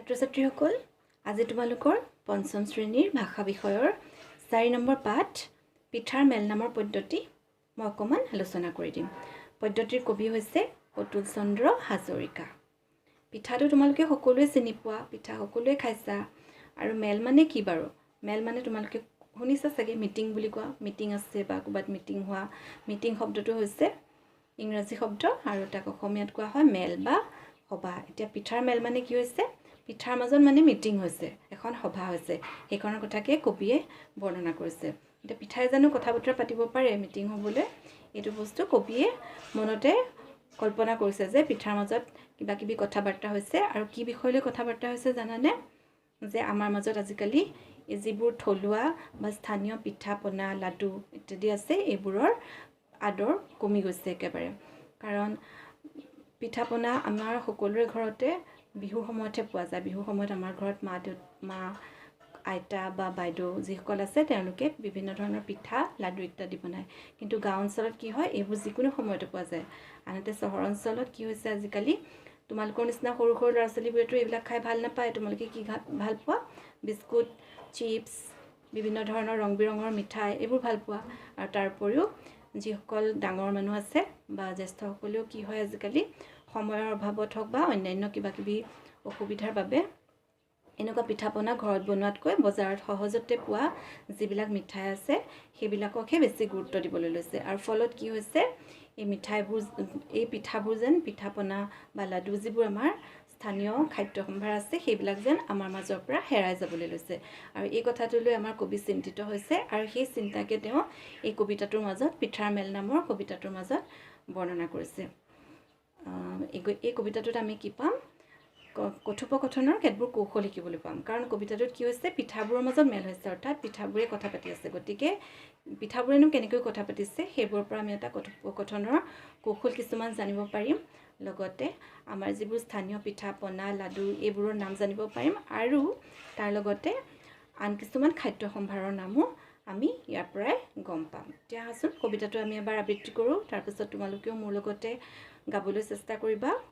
ছাত্ৰ ছাত্ৰীসকল, আজি তোমালোকৰ পঞ্চম শ্ৰেণীৰ ভাষা বিষয়ৰ 4 নম্বৰ পাঠ পিঠাৰ মেল নামৰ পদ্যটি মই অকণমান আলোচনা কৰি দিম। পদ্যটিৰ কবি হৈছে অতুল চন্দ্ৰ হাজৰিকা। পিঠাটো তোমালোকে সকলোৱে চিনি পোৱা, পিঠা সকলোৱে খাইছা। আৰু মেল মানে কি বাৰু? মেল মানে তোমালোকে শুনিছা চাগে, মিটিং বুলি কোৱা, মিটিং আছে বা ক'ৰবাত মিটিং হোৱা। মিটিং শব্দটো হৈছে ইংৰাজী শব্দ আৰু তাক অসমীয়াত কোৱা হয় মেল বা সভা। এতিয়া পিঠাৰ মেল মানে কি হৈছে? পিঠাৰ মাজত মানে মিটিং হৈছে, এখন সভা হৈছে, সেইখনৰ কথাকে কবিয়ে বৰ্ণনা কৰিছে। এতিয়া পিঠাই জানো কথা বতৰা পাতিব পাৰে মিটিং হ'বলৈ? এইটো বস্তু কবিয়ে মনতে কল্পনা কৰিছে যে পিঠাৰ মাজত কিবা কিবি কথা বাৰ্তা হৈছে। আৰু কি বিষয়লৈ কথা বাৰ্তা হৈছে জানানে? যে আমাৰ মাজত আজিকালি যিবোৰ থলুৱা বা স্থানীয় পিঠা পনা, লাডু ইত্যাদি আছে, এইবোৰৰ আদৰ কমি গৈছে একেবাৰে। কাৰণ পিঠা পনা আমাৰ সকলোৰে ঘৰতে বিহুৰ সময়তহে পোৱা যায়। বিহুৰ সময়ত আমাৰ ঘৰত মা দেউ মা আইতা বা বাইদেউ যিসকল আছে, তেওঁলোকে বিভিন্ন ধৰণৰ পিঠা, লাডু ইত্যাদি বনায়। কিন্তু গাঁও অঞ্চলত কি হয়, এইবোৰ যিকোনো সময়তে পোৱা যায়। আনহাতে চহৰ অঞ্চলত কি হৈছে আজিকালি, তোমালোকৰ নিচিনা সৰু সৰু ল'ৰা ছোৱালীবোৰেতো এইবিলাক খাই ভাল নাপায়। তোমালোকে কি ভাল পোৱা? বিস্কুট, চিপছ, বিভিন্ন ধৰণৰ ৰং বিৰঙৰ মিঠাই, এইবোৰ ভাল পোৱা। আৰু তাৰ উপৰিও যিসকল ডাঙৰ মানুহ আছে বা জ্যেষ্ঠসকলেও কি হয় আজিকালি, সময়ৰ অভাৱত হওক বা অন্যান্য কিবা কিবি অসুবিধাৰ বাবে এনেকুৱা পিঠা পনা ঘৰত বনোৱাতকৈ বজাৰত সহজতে পোৱা যিবিলাক মিঠাই আছে, সেইবিলাককহে বেছি গুৰুত্ব দিবলৈ লৈছে। আৰু ফলত কি হৈছে, এই মিঠাইবোৰ, এই পিঠাবোৰ যেন, পিঠা পনা বা লাডু যিবোৰ আমাৰ স্থানীয় খাদ্য সম্ভাৰ আছে, সেইবিলাক যেন আমাৰ মাজৰ পৰা হেৰাই যাবলৈ লৈছে। আৰু এই কথাটোলৈ আমাৰ কবি চিন্তিত হৈছে আৰু সেই চিন্তাকে তেওঁ এই কবিতাটোৰ মাজত, পিঠাৰ মেল নামৰ কবিতাটোৰ মাজত বৰ্ণনা কৰিছে। এই কবিতাটোত আমি কি পাম? কথোপকথনৰ কেতবোৰ কৌশল শিকিবলৈ পাম। কাৰণ কবিতাটোত কি হৈছে? পিঠাবোৰৰ মাজত মেল হৈছে, অৰ্থাৎ পিঠাবোৰে কথা পাতি আছে। গতিকে পিঠাবোৰেনো কেনেকৈ কথা পাতিছে, সেইবোৰৰ পৰা আমি এটা কথোপকথনৰ কৌশল কিছুমান জানিব পাৰিম। লগতে আমাৰ যিবোৰ স্থানীয় পিঠা পনা, লাডু, এইবোৰৰ নাম জানিব পাৰিম আৰু তাৰ লগতে আন কিছুমান খাদ্য সম্ভাৰৰ নামো আমি ইয়াৰ পৰাই গম পাম। এতিয়া আহাচোন, কবিতাটো আমি এবাৰ আবৃত্তি কৰোঁ, তাৰপিছত তোমালোকেও মোৰ লগতে গাবলৈ চেষ্টা কৰিবা।